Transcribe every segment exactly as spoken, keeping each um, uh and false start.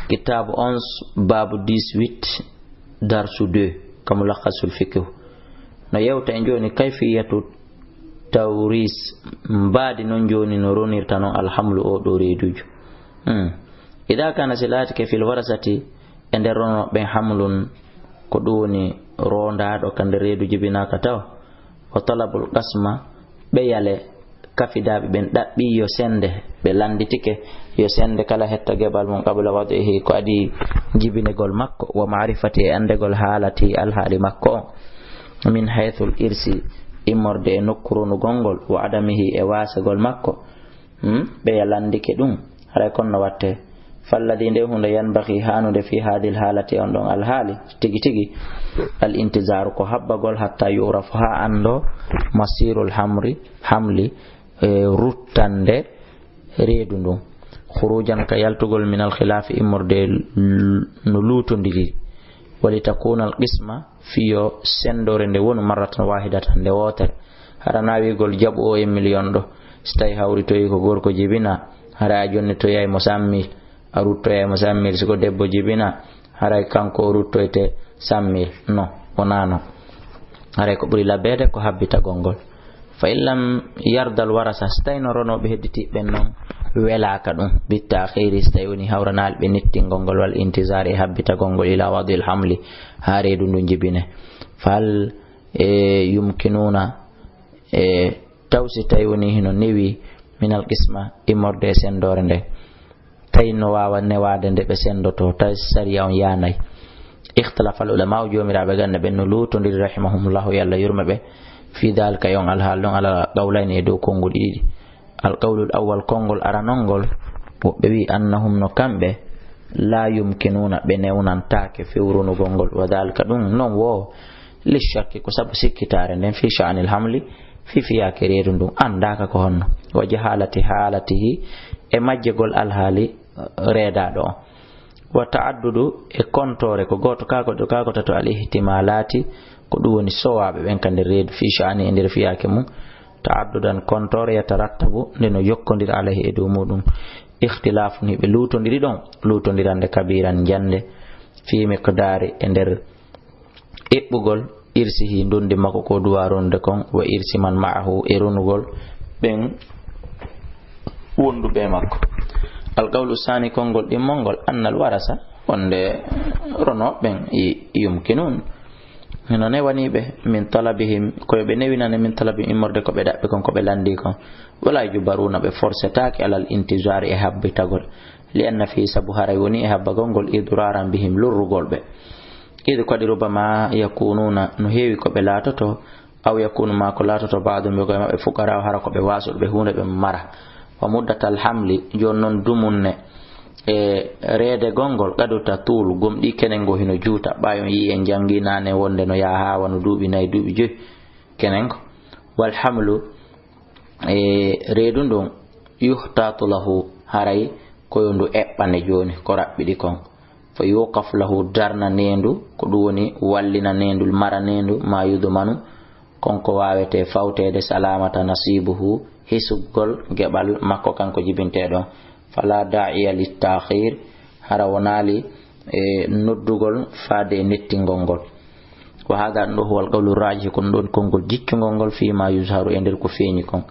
Kitaabu onze, baabu dix-huit, darsu deux, ka Mulakhasul Fiqh. No yewta en jooni kayfiyatu tawris, mbaadi non jooni no ronirta non alhamlu o ɗo reedujo. Hmm. Ida kana si laatike fil warasati, e nder rono ɓen hamlun, ko ɗum woni rondaaɗo ka nder reedu jibinaaka taw, wa talabul qasma, ɓe yale kafidaaɓe ɓen ɗaɓɓi yo sende, ɓe landitike yo sende kala hetta geɓal mum qabla wadihi, ko adi jibinegol makko, wa ma'rifati, e andegol haalati alhaali makko on, min haythul irsi, immorde e nokku ronugol ngol, wa adamihi, e waasegol makko. Hmm? Ɓe yalandike ɗum. Haray kon no watte. Falladi, nde hunde, yanbaghi, haanude, fi hadhihi alhaalati, on ɗon alhaali, tigi tigi, al intizaaru, ko habbagol, hatta yu'rafu, haa anndo, masirul hamri, hamli, e ruttande reedu ndun. Khurujan, ka yaltugol, min al khilaafi, immorde l-, no luutondiri. Wali takuna al qisma, fiyo sendore nde wonu marratan wahidatan, nde wootere. Hara na wi'ugol jaɓu o e million ɗo. Si tawi hawritoyi ko gorko jibina, hara a jonnitoyay mo cent mille, a ruttoyay mo cent mille. Si ko debbo jibina, haray kanko o ruttoyte cent mille. No, wonaa non. Haray ko ɓuri labbeede ko habbitagol ngol. Fa in lam yardal warasa, si tawi no ronooɓe hedditiiɓe ɓen non welaaka ɗum, bitta khayri, si tawi woni hawranaali ɓe nettingol ngol, wal intizar, e habbitagol ngol, ila wadil hamli, haa reedu ndu jibine. Fal, e, yumkinuna, e, taw si tawi woni hino newi, minal qisma, immorde e sendoore nde. Tawi no waawa newaade nde ɓe sendoto, tawi sariya on yaanay. Ikhtalafa al ulama, o joomiraaɓe ganda ɓen no luutondiri, rahimahumullahu, yo Allah yurme ɓe, fi dhalika, e on alhaal ɗon, ala qawlayni, e dow konguɗi ɗiɗi. Al qawlul awwal, konngol aranol ngol, woɓɓe wi annahum, no kamɓe, la yumkinuna, ɓe newnantaake fewrunugol ngol, wa dhalika, ɗum non wo, li shakki, ko sabu sikkitaare nden, fi sha'anil hamli, fi fiyaake reedu ndun, anndaaka ko honno, wa jahalati halatihi, e majjegol alhaali reedaaɗo on. Wa ta'addudu, e kontoore, ko gooto kaa ko, kaa ko tato, al ihtimalaati, ko ɗum woni sowaaɓe ɓen ka nder reedu, fi sha'ani, e nder fiyaake mum, ta'addudan, kontoore, yatarattabu, nde no jokkondira, alayhi, e dow muɗum, ikhtilafun, hiɓe luutondiri ɗon, luutondirande, kabiran, jannde, fi miqdaari, e nder eɓɓugol, irsihi, ndondi makko ko duwa ronude kon, wa irsi man ma'ahu, e ronugol ɓen wonduɓe e makko. Al qawlu sani, konngol ɗimmol ngol, annal warasa, wonde ronooɓe ɓen, i-, yumkinun, hino newani ɓe, min talabihim, ko yo ɓe newinane, min talabihim, immorde ko ɓe ɗaɓɓi kon, ko ɓe landi kon, wala yujbaruna, ɓe forsetaake, alal intizari, e habbitagol, li anna fi, sabu haray woni e habbagol ngol, idraran bihim, lorrugol ɓe. Id, ko waɗi, rubama yakununa, no heewi ko ɓe laatoto, aw yakunu, maa ko laatoto, ba'duhum, yoga e maɓɓe, fuqara, hara ko ɓe waasuɓe, ɓe huunde ɓe mara. Wa muddatal hamli, jooni non dumunne e reedegol ngol, qad tatulu, gomɗii kenen ngo hino juuta. Ɓaayon yi'i, en janngi naane wonde no yaha haa wano duuɓi nayi, duuɓi joyi kenen ko. Wal hamlu, e reedu ndun, yuhtatu lahu, haray ko yo ndu eɓɓane jooni, ko raɓɓiɗi kon. Fa yuqaf lahu, darnaneendu, ko ɗum woni wallinaneendu, maraneendu, ma yudmanu, kon ko waawete fawteede, salamata nasibuhu, hisugol geɓal makko kanko jibinteeɗo. Fala da'iya littakhir, hara wonaali e noddugol faade e nettingol ngol. Wa hada, ɗum ɗo, huwal qawlu rajih, ko ɗum ɗon konngol jiccungol ngol, fima yuzharu, e nder ko feeñi kon.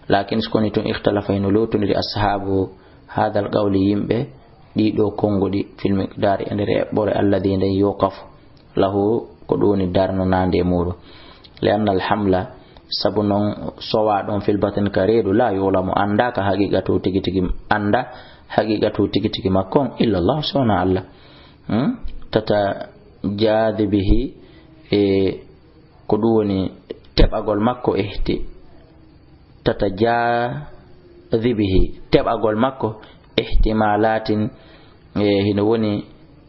Lakin, so koni tun, ikhtalafa, hino lowtondiri, ashabu hadal qawli, yimɓe ɗiɗo konnguɗi, fil miqdari, e nder eɓɓore, alladhi, nden, yuqafu lahu, ko ɗum woni darnonaande e muɗum. Li anna al hamla, sabu non sowa ɗon, fil batni, ka reedu, la yulamu, anndaaka haqiqatu tigi tigi, annda haqiqatu tigi tigi makko on, illa Allah, so wonaa Allah. Hmm? Tata jadibihi, e ko ɗum woni teɓagol makko, ihti-, tata jadibihi, teɓagol makko, ihtimalatin, e hino woni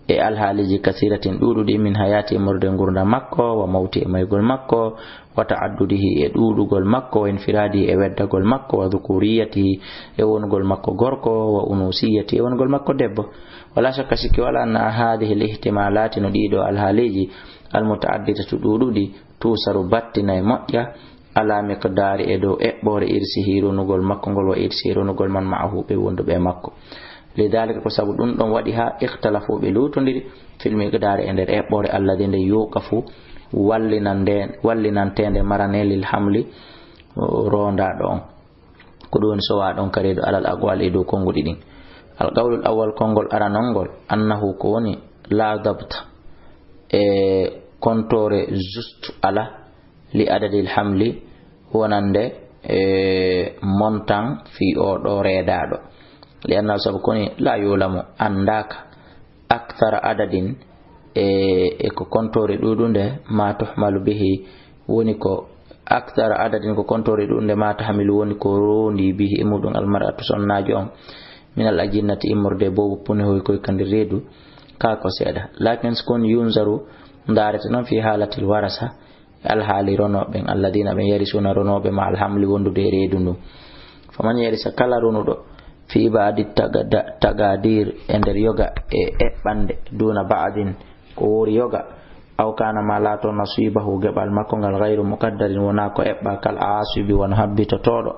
e alhaaliji, kasiratin, ɗuuɗuɗi, min hayati, e morde ngurdam makko, wa mawti, e maygol makko, wa ta'addudihi, e ɗuuɗugol makko, wa infiradihi, e weddagol makko, wa dhukuriyatihi, e wonugol makko gorko, wa unusiyatihi, e wonugol makko debbo. Wala shakka, sikki wala, anna hadhihi al ihtimalati, no ɗiɗo alhaaliji, al muta'addidatu, ɗuuɗuɗi, tusaru, battina e moƴƴa, ala miqdari, e dow eɓɓore, irsihi, ronugol makko ngol, wa irsihi, ronugol man ma'ahu, ɓe wonduɓe e makko. Lidaalika, ko sabu ɗum ɗon waɗi haa ikhtalafu, ɓe luutondiri, fil miqdaari, e nder eɓɓoore alladi nde yuqafu wallinande-, wallinanteende marane lil hamli, o, roondaaɗo on. Ko ɗum woni sowaaɗo on ka reedu alal aqwaali e dow konnguɗi ɗin. Al qawlul awwal, konngol aranol ngol, annahu ko woni laa dabta e kontoore juste ala li adadil hamli wonande e montant fii oo ɗoo reedaaɗo. Li annahu sabu ko woni laa yulamu anndaaka akthara adadin e, e ko kontoore ɗuuɗunde ma tuhmalu bihi woni ko akthara adadin ko kontoore ɗuuɗunde ma tahmilu woni ko roondi bihi e muɗum almar'atu sonnaajo on min al ajinnati immorde boobo pune hoy koy ka nder reedu ka ko seeɗa. Lakin si kon yunzaru ndaarete noon fi haalatil warasa e alhaali ronooɓe ɓen, alladina ɓen yarisuna ronooɓe ma alhamli wondude e reedu ndun. Faman yarisa kala ronuɗo fi baadi tagada-, tagadir e nder yoga e eɓɓande duna baadin ko woori yoga, aw kana ma laato nasibahu geɓal makko ngal gayru muqaddarin wona ko eɓɓa kal aasibi wano habbitotooɗo,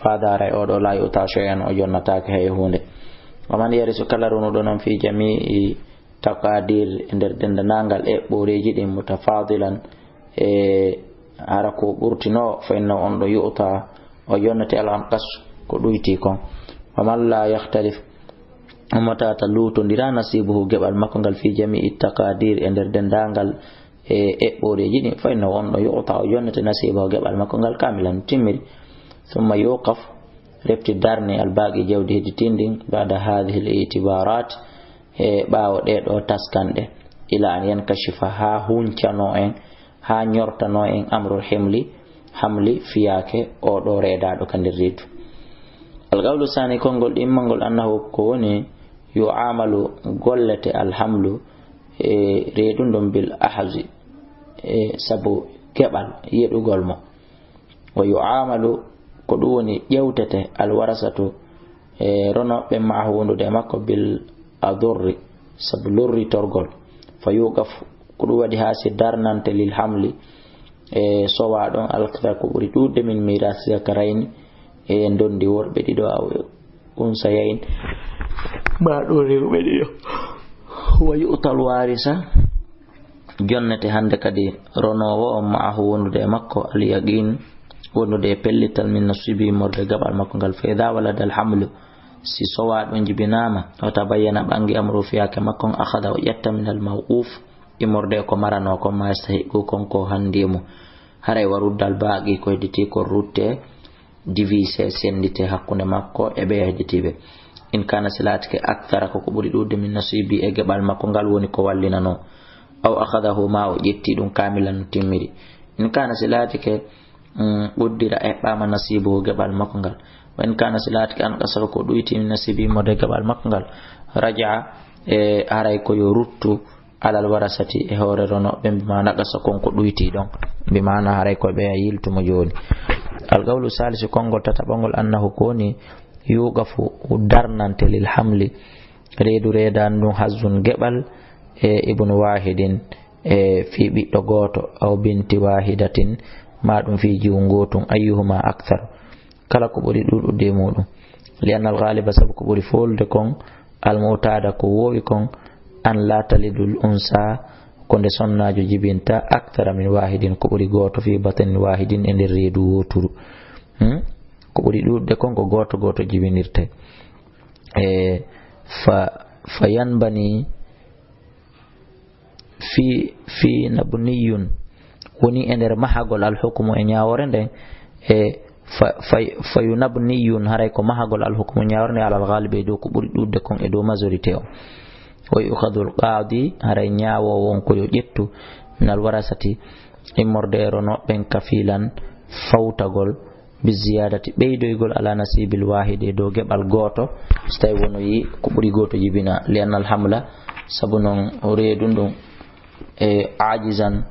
fadaara e oɗo la yuta shay'an o jonnataake hay huunde. Waman yarisu kala ronuɗo noon fi jamii taqadir e nder dendanangal eɓɓooreeji ɗin mutafadilan e hara ko ɓurtinoo, fa innahu on ɗo yu'ta o yonnete al anqas ko ɗuyti kon. Wa man la yakhtalif ummatata luutondira nasibuhu geɓal makko ngal fi jamii taqadir e nder dendangal e eɓɓooreeji ɗin, fa innahu on ɗo yu'ta o yonnete nasibahu geɓal makko ngal kamilan timmiri. Thumma yuqaf refti darni al baqi jawdi hedditindin ba'da hadhihi al itibarat e ɓaawo ɗee ɗoo taskanɗe, ila an yankashifa haa huncano en, haa ñortano en amrul himli, hamli fiyaake oo ɗoo reedaaɗo ka nder reedu. Al qawlu saani, konngol ɗimmangol, annahu ko woni yu'amalu gollete al hamlu e reedu ndun bil ahzi e sabu geɓal yeɗugol mo. Wa yu'amalu, ko ɗum woni ƴewtete, alwarasatu, e ronooɓe ma'ahu wondude e makko, bil adurri, sabu lorritorgol. Fa yuqaf, ko ɗum waɗi haa si darnante lil hamli, e sowa ɗon alkata ko ɓuri ɗuuɗde min miras zakarayni, e ndondi worɓe ɗiɗo aw unsayayn, ma ɗum rewɓe ɗiɗo. Wa yu'tal warisa, jonnete hannde kadi ronoowo on ma'ahu wondude e makko, al yaqin, wondude e pellital min nasibi immorde gaɓal makko ngal. Fa idha walada al hamlu, si sowa ɗon jibinaama, o tabayyana ɓangi amru fiyaake makko on, akhadha o ƴetta min al mawquf, immorde ko maranoo kon ma yastahiqu kon ko hanndi e mum. Haray wa rudda al baqi ko hedditi kon rutte, divisé, senndite hakkunde makko e ɓe hedditiiɓe. In kana si laatike akthara ko ko ɓuri ɗuuɗde min nasibi e geɓal makko ngal woni ko wallinanoo. Aw akhadahu ma o ƴetti ɗum kamilan no timmiri. In kana si laatike, mm, ɓuddira eɓɓaama nasibuhu geɓal makko ngal. Wa in kana si laatike anqasa ko ɗuyti min nasibi mo de geɓal makko ngal. Raja'a e haray ko yo ruttu alal warasati e hoore ronooɓe, bima naqasa kon ko ɗuyti ɗon. Bima na haray ko ɓe a yiltumo jooni. Al qawlu salisu, konngol tataɓangol, annahu ko woni yuqafu darnante lil hamli, reedu reedaani ɗum hazzun geɓal, e ibnu wahidin, e fii ɓiɗɗo gooto, aw binti wahidatin, ma ɗum fii jiwu ngootun, ayyuhuma akthar. Kala ko ɓuri ɗuuɗude e muɗum. Li annal ghaliba, sabu ko ɓuri foolude kon, al mu'tada, ko woowi kon, an la talidul unsa, ko nde sonnaajo jibinta, akthara min wahidin, ko ɓuri gooto, fi batnin wahidin, e nder reedu wooturu. Hmm? Ko ɓuri ɗuuɗude kon ko gooto gooto jibinirte. E fa, fa yanbani fi, fi nabniyun, woni e nder mahagol alhukumu e ñaawoore nden, e fa, fa, fa yunabniyun, haray ko mahagol alhukumu ñaawoore nden alal ghalibi e dow ko ɓuri ɗuuɗude kon e dow majorité o. Wa yukhadhu al qadi, haray ñaawoowo on ko yo ƴettu min al warasati immorde e ronooɓe ɓen kafilan fawtagol bi ziyadati, ɓeydoygol, ala nasibil wahidi, e dow geɓal gooto, so tawi wonoyi ko ɓuri gooto jibina, li annal hamla, sabu non reedu ndun, e ajizan,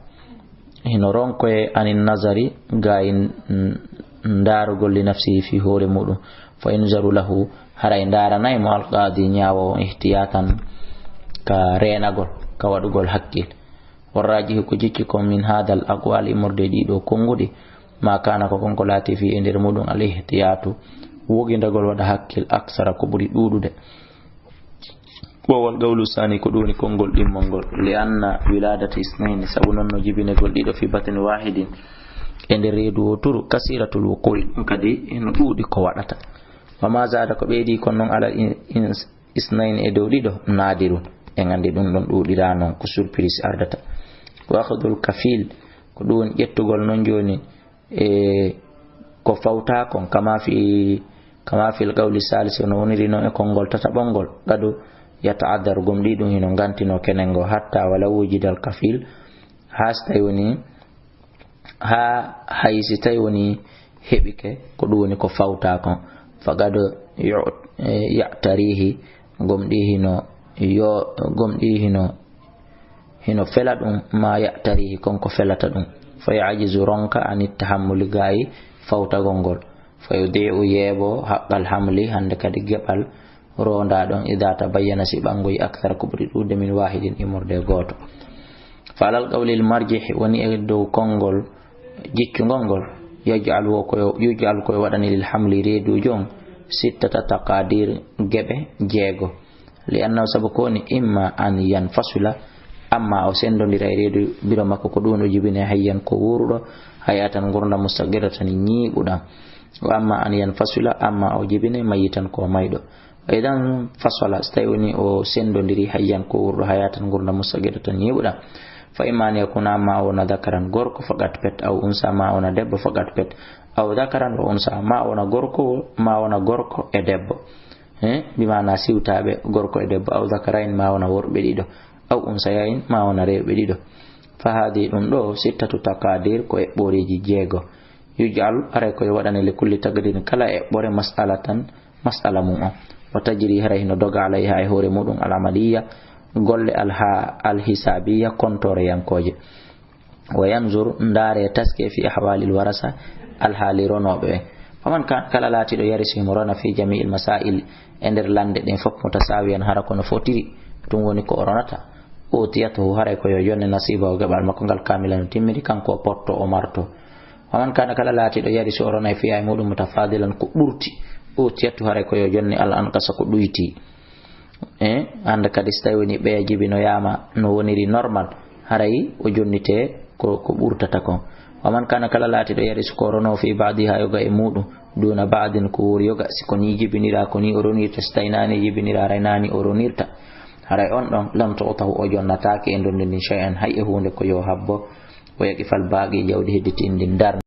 hino ronkoye anin nazari, gayin, mm, ndaarugol li nafsihi fi hoore muɗum, fa yunzaru lahu, haray ndaaranay mo alqaadi ñaawo on ihtiyatan ka reenagol, ka waɗugol hakkil. Warrajihu ko jikki kon min hadal aqwal immorde ɗiɗo konnguɗi, ma kana ko kon ko laati fi e nder muɗum al ihtiyatu, wogindagol waɗa hakkil aksara ko ɓuri ɗuuɗude. Wa wal qawlu sani, ko ɗum woni konngol ɗimmol ngol. Li anna wiladata isnayni, sabu noon no jibinegol ɗiɗo fi batni wahidin, e nder reedu wooturu, kasiratul wuqu'i, ɗum kadi eno ɗuuɗi ko waɗata. Wa ma zada, ko ɓeydi kon noon, ala in-, in-, isnayni, e dow ɗiɗo, nadirun. En anndi ɗum ɗon ɗuuɗiraa noon, ko surprise ardata. Wa akhdul kafil, ko ɗum woni ƴettugol noon jooni, e ko fawta kon, kama fi, kama fil qawli salis, no woniri noon e konngol tataɓol ngol, qad yata'adhdharu, gomɗii ɗum hino ngantinoo kenen ngo, hatta walaw wujidal kafil, haa si tawi woni, haa hay si tawi woni heɓike, ko ɗum woni ko fawta kon, faqad yu-, e, ya'tarihi, gomɗii hino yo, gomɗii hino hino fela ɗum, ma ya'tarihi, kon ko felata ɗum. Fa ya'jizu, ronka, anit tahammuli, gaayi fawtagol ngol. Fa yudi'u, yeeɓo, haqqal hamli, hannde kadi geɓal ronda ɗon, idha tabayyana, si ɓanngoyi, akthar, ko ɓuri ɗuuɗude, min wahidin, immorde e gooto. Fa alal qawlil marjih, woni e dow konngol jiccungol ngol, yaj'al wo ko yo, yuj'al ko yo waɗane lil hamli, reeduujo on, sittata taqadir, geɓe jeego. Li annahu, sabu ko woni, imma an yanfasula, amma o senndondira e reedu biro makko, ko ɗum o jibine, hayyan, ko wuuruɗo, hayatan, ngurndan, mustaqirratan, ñiiɓuɗan. Wa amma an yanfasula, amma o jibine, mayyitan, ko mayɗo. Wa idan fasala, so tawi woni o senndondiri, hayyan, ko wuuruɗo, hayatan, ngurndan, mustaqirratan, ñiiɓuɗan. Fa imma an yakuna, amma o wona dhakaran, gorko, faqat pet, aw unsa, ma o wona debbo, faqat pet, aw dhakaran wa unsa, ma o wona gorko, ma o wona gorko e debbo. He, bi maana siwtaaɓe gorko e debbo, aw dhakarayn, ma wona worɓe ɗiɗo, aw unsayayn, ma wona rewɓe ɗiɗo. Fa haadi, ɗum ɗo, sittatu taqadir, ko eɓɓoreeji jeego. Yuj'al, haray ko yo waɗane, li kulli taqdirin, kala eɓɓore, mas'alatan, mas'ala mum on. Wa tajri, haray hino doga, alayha, e hoore muɗum, al amaliya, golle alha-, al hisabiya, kontoreyankooje. Wa yanzur, ndaare, taske, fi ahwalil warasa, alhaali ronooɓe ɓen. Faman ka-, kala laatiiɗo yarisu himo rona fi jami'il masail, e nder lannde ɗen fof, mutasawiyan, hara ko no fotiri, ɗum woni ko o ronata. Utiyatuhu, haray ko yo jonne, nasiba, o geɓal makko ngal, kamilan, o timmini, kanko o potto, o marto. Faman kana, kala laatiiɗo yarisu o ronay, fiya e muɗum, mutafadilan, ko ɓurti. Utiyatu, haray ko yo jonne, al anqasa, ko ɗuyti. E, hannde kadi, so tawi woni ɓeya jibinoyaama no woniri normal, haray o jonnite ko, ko ɓurtata kon. Wa man kana, kala laatiiɗo yarisu ko rono, fi ba'di, ha yoga e muɗum, duna ba'din, ko wori yoga, si ko ni jibinira, ko ni o ronirta, so tawi nani jibinira, haray nani o ronirta. Haray on ɗon, lam tu'tahu, o jonnataake e ndondi ndin, shay'an, hay e huunde, ko yo habbo, o yaqifal baqi, jawdi hedditindi ndin darni.